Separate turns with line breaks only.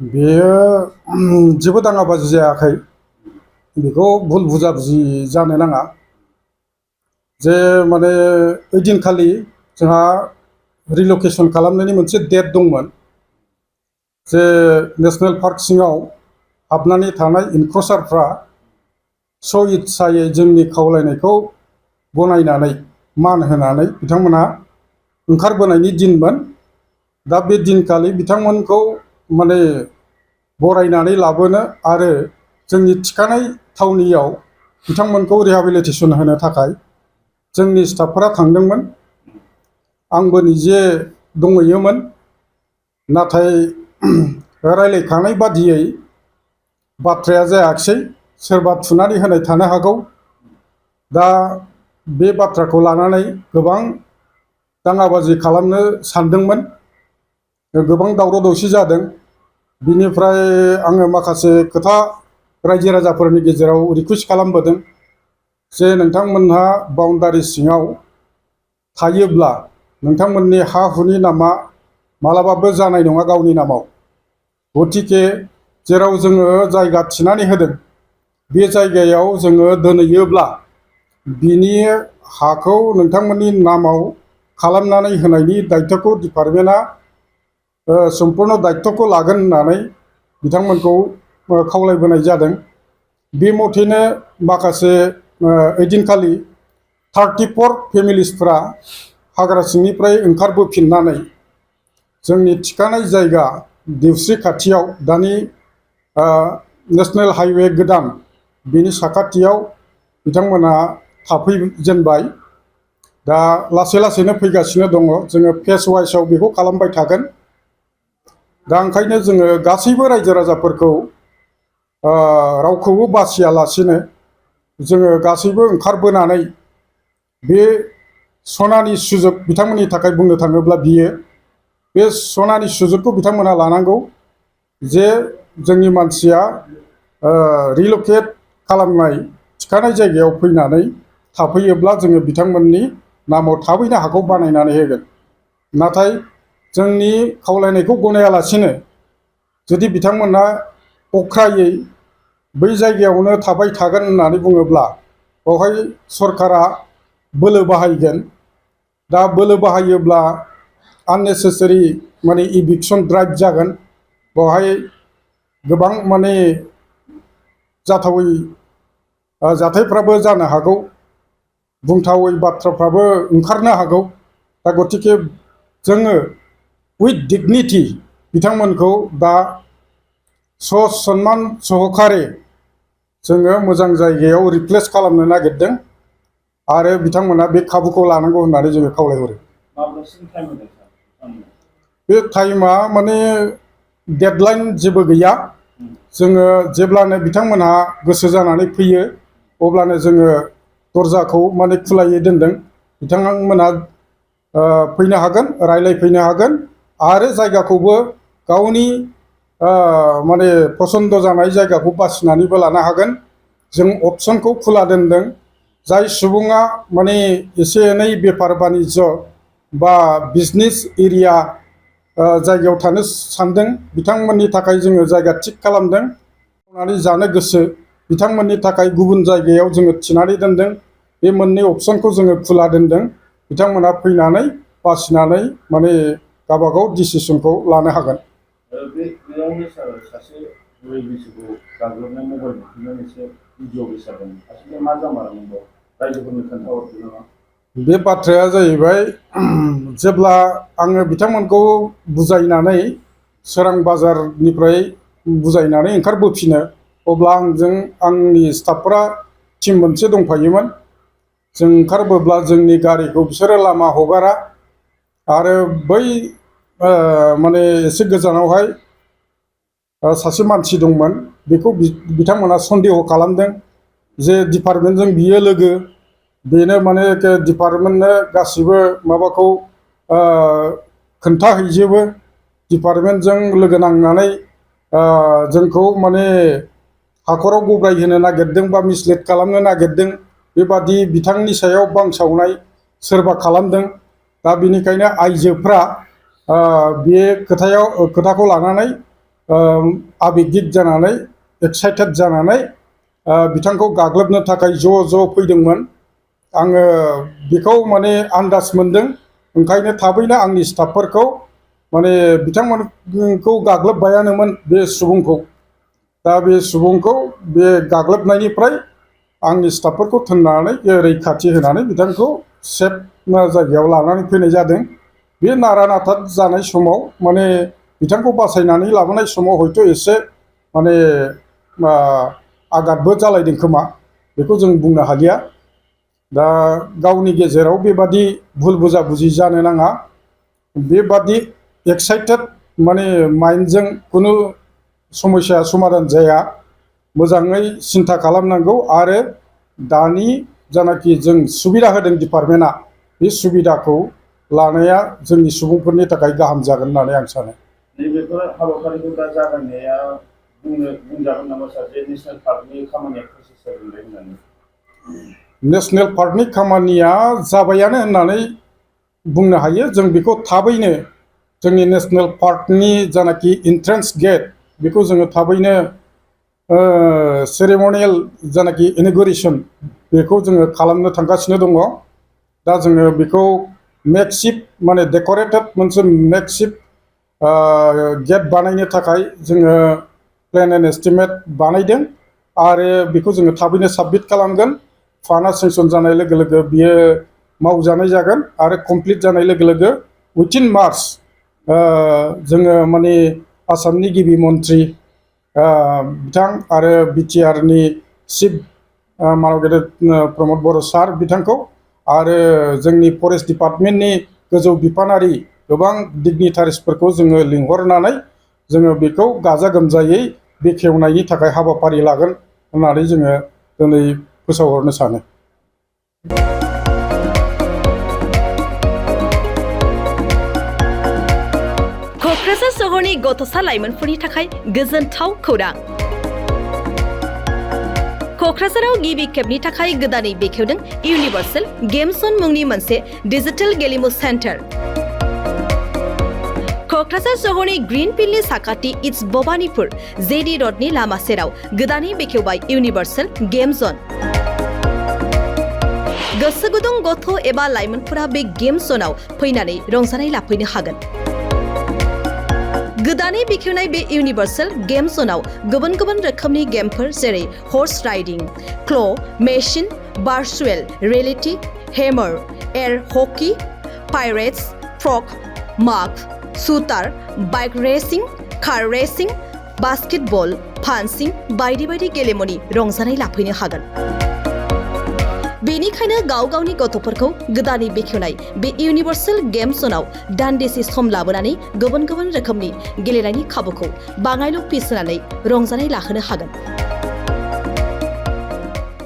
बेयो जेबो दाङाबाजि जायाखै। बेखौ भुल बुजाबुजि जानो नाङा। जे माने ओइदिनखालि जोंहा रिलकेसन खालामनायनि मोनसे डेट दंमोन। जे नेसनेल पार्क सिङाव हाबनानै थानाय इनक्रचारफ्रा स' इस्सायै जोंनि खावलायनायखौ गनायनानै मान होनानै बिथांमोनहा ओंखारबोनायनि दिनमोन। दा बे दिनखालि बिथांमोनखौ माने बरायनानै लाबोनो आरो जोंनि थिखानाय थावनियाव बिथांमोनखौ रिहाबिलिटेसन होनो थाखाय जोंनि स्टाफफोरा थांदोंमोन। आंबो निजे दंहैयोमोन। नाथाय रायलायखानाय बादियै बाथ्राया जायाखिसै। सोरबा थुनानै होनाय थानो हागौ। दा बे बाथ्राखौ लानानै गोबां दाङाबाजि खालामनो सानदोंमोन। गोबां दावराव दावसि जादों। बिनिफ्राय आङो माखासे खोथा रायजो राजाफोरनि गेजेराव रिकुवेस्ट खालामबोदों जे नोंथांमोनहा बाउन्डारि सिङाव थायोब्ला नोंथांमोननि हा हुनि नामा मालाबाबो जानाय नङा गावनि नामाव। गतिके जेराव जोङो जायगा थिनानै होदों बे जायगायाव जोङो दोनहैयोब्ला बिनि हाखौ नोंथांमोननि नामाव खालामनानै होनायनि दायथ'खौ डिपार्टमेन्टआ सम्पुर्ण दायथ'खौ लागोन होननानै बिथांमोनखौ खावलायबोनाय जादों। बे मथेनो माखासे ओइदिनखालि 34 फेमिलिसफ्रा हाग्रा सिंनिफ्राय ओंखारबोफिननानै जोंनि थिखानाय जायगा देवस्रि खाथियाव दानि नेसनेल हाइवे गोदान बिनि साखाथियाव बिथांमोना थाफैजेनबाय। दा लासै लासैनो फैगासिनो दङ। जोङो फेस वाइसआव बेखौ खालामबाय थागोन। दा ओंखायनो जोङो गासैबो रायजो राजाफोरखौ रावखौबो बासियालासिनो जोङो गासैबो ओंखारबोनानै बे सनानि सुजुग बिथांमोननि थाखाय बुंनो थाङोब्ला बियो बे सनानि सुजुगखौ बिथांमोना लानांगौ जे जोंनि मानसिया रिलकेट खालामनाय थिखानाय जायगायाव फैनानै थाफैयोब्ला जोङो बिथांमोननि नामाव थाबैनो हाखौ बानायनानै होगोन। नाथाय जोंनि खावलायनायखौ गनायालासिनो जुदि बिथांमोना अख्रायै बै जायगायावनो थाबाय थागोन होननानै बुङोब्ला बेवहाय सरकारा बोलो बाहायगोन। दा बोलो बाहायोब्ला आननेसेसारि माने इभिकसन ड्राइभ जागोन। बेवहाय गोबां माने जाथावै जाथायफ्राबो जानो हागौ। बुंथावै बाथ्राफ्राबो ओंखारनो हागौ। दा गतिके जोङो उइथ डिगनिटि बिथांमोनखौ दा सन्मान सहकारे जोङो मोजां जायगायाव रिप्लेस खालामनो नागिरदों आरो बिथांमोना बे खाबुखौ लानांगौ होननानै जोङो खावलायहरो। बे टाइमा माने डेडलाइन जेबो गैया। जोङो जेब्लानो बिथांमोनहा गोसो जानानै फैयो अब्लानो जोङो दरजाखौ माने खुलायै दोनदों। बिथांमोनहा फैनो हागोन, रायलायफैनो हागोन आरो जायगाखौबो गावनि माने पसन्द जानाय जायगाखौ बासिनानैबो लानो हागोन। जों अपसनखौ खुला दोनदों। जाय सुबुङा माने एसे एनै बेफार बानिज्य बा बिजनेस एरिया जायगायाव थानो सानदों बिथांमोननि थाखाय जोङो जायगा थिग खालामदों। मावनानै जानो गोसो बिथांमोननि थाखाय गुबुन जायगायाव जोङो थिनानै दोनदों। बे मोननै अपसनखौ जोङो खुला दोनदों। बिथांमोनहा फैनानै बासिनानै माने गावबागाव डिसिसनखौ लानो हागोन।
बेयावनो सासे बुरै बैसोखौ गाग्लोबनाय मबाइल बुख्रुबनाय मोनसे भिडिअ गोसारदों। आसलथे मा जामारमोन बेयाव रायजोफोरनो खोन्थाहरदो नामा?
बे बाथ्राया जाहैबाय जेब्ला आङो बिथांमोनखौ बुजायनानै सोरां बाजारनिफ्राय बुजायनानै ओंखारबोफिनो अब्ला आंजों आंनि स्टाफफोरा टिम मोनसे दंफायोमोन। जों ओंखारबोब्ला जोंनि गारिखौ बिसोरो लामा हगारा आरो बै माने एसे गोजानावहाय सासे मानसि दंमोन। बेखौ बिथांमोना सन्देह खालामदों जे डिपार्टमेन्टजों बियो लोगो। बेनो माने डिपार्टमेन्टनो गासिबो माबाखौ खोन्थाहैजोबो। डिपार्टमेन्टजों लोगो नांनानै जोंखौ माने हाखराव गब्रायहोनो नागिरदों बा मिसलिड खालामनो नागिरदों। बेबादि बिथांनि सायाव बांसावनाय सोरबा खालामदों। दा बेनिखायनो आइजोफ्रा बे खोथाखौ लानानै आबेगिक जानानै एक्साइटेड जानानै बिथांखौ गाग्लोबनो थाखाय ज' फैदोंमोन। आङो बेखौ माने आन्दाज मोनदों, ओंखायनो थाबैनो आंनि स्टाफफोरखौ माने बिथांमोनखौ गाग्लोबबायानोमोन बे सुबुंखौ। दा बे सुबुंखौ बे गाग्लोबनायनिफ्राय आंनि स्टाफफोरखौ थोननानै रैखाथि होनानै बिथांखौ सेफ जायगायाव लानानै फैनाय जादों। बे नारा नाथा जानाय समाव माने बिथांखौ बासायनानै लाबोनाय समाव हयथ' एसे माने आघातबो जालायदों खोमा, बेखौ जों बुंनो हालिया। दा गावनि गेजेराव बेबादि भुल बुजाबुजि जानो नाङा। बेबादि एक्साइटेड माने माइन्डजों खुनु समस्या समाधान जाया। मोजाङै सिन्था खालामनांगौ आरो दानि जानाखि जों सुबिदा होदों डिपार्टमेन्टआ, बे सुबिदाखौ लानाया जोंनि सुबुंफोरनि थाखाय गाहाम जागोन होननानै आं सानो।
नैबेफोर हाबाफारिखौ दा जागायनाया बुंजागोन नामा सार जे नेसनेल पार्कनि खामानिया प्रसेस जागोनलाय होननानै?
नेसनेल पार्कनि खामानिया जाबायानो होननानै बुंनो हायो। जों बेखौ थाबैनो जोंनि नेसनेल पार्कनि जानाखि एन्ट्रेन्स गेट, बेखौ जोङो थाबैनो सेरेमनियेल जानाखि इनगुरेसन, बेखौ जोङो खालामनो थांगासिनो दङ। दा जोङो बेखौ मेकशिफ्ट माने डेक'रेटेड मोनसे मेकशिफ्ट गेट बानायनो थाखाय जोङो प्लेन एन्ड एस्टिमेट बानायदों आरो बेखौ जोङो थाबैनो साबमिट खालामगोन। फान्डआ सेंसन जानाय लोगो लोगो बियो मावजानाय जागोन आरो कमप्लिट जानाय लोगो लोगो उइथिन मार्च जोङो माने आसामनि गिबि मन्त्रि बिथां आरो बिटिआरनि चिफ मानगेजेर प्रमद बर' सार बिथांखौ आरो जोंनि फरेस्ट डिपार्टमेन्टनि गोजौ बिफानारि गोबां डिगनिटारिसफोरखौ जोङो लिंहरनानै जोङो बेखौ गाजा गोमजायै बेखेवनायनि थाखाय हाबाफारि लागोन होननानै जोङो दिनै फोसावहरनो सानो।
क'क्राझार सहरनि गथ'सा लाइमोनफोरनि थाखाय गोजोनथाव खौरां। क'क्राझाराव गिबि खेबनि थाखाय गोदानै बेखेवदों इउनिभार्सेल गेम जन मुंनि मोनसे डिजिटेल गेलेमु सेन्टार। क'क्राझार सहरनि ग्रीन फिल्डनि साखाथि इट्स भबानिपुर जेडि रडनि लामा सेराव गोदानै बेखेवबाय इउनिभार्सेल गेम जन। गोसो गुदुं गथ' एबा लाइमोनफोरा बे गेम जनाव फैनानै रंजानाय लाफैनो हागोन। गोदानै बेखेवनाय बे इउनिभार्सेल गेम जनाव गुबुन गुबुन रोखोमनि गेमफोर जेरै horse riding, claw', machine, virtual reality, hammer, air hockey, pirates, frog, mug, shooter, bike racing, car racing, basketball, fencing बायदि बायदि गेलेमुनि रंजानाय लाफैनो हागोन। बेनिखायनो गाव गावनि गथ'फोरखौ गोदानै बेखेवनाय बे इउनिभार्सेल गेम जनाव दान्दिसे सम लाबोनानै गुबुन गुबुन रोखोमनि गेलेनायनि खाबुखौ बाङायल' फिस होनानै रंजानाय लाहोनो हागोन।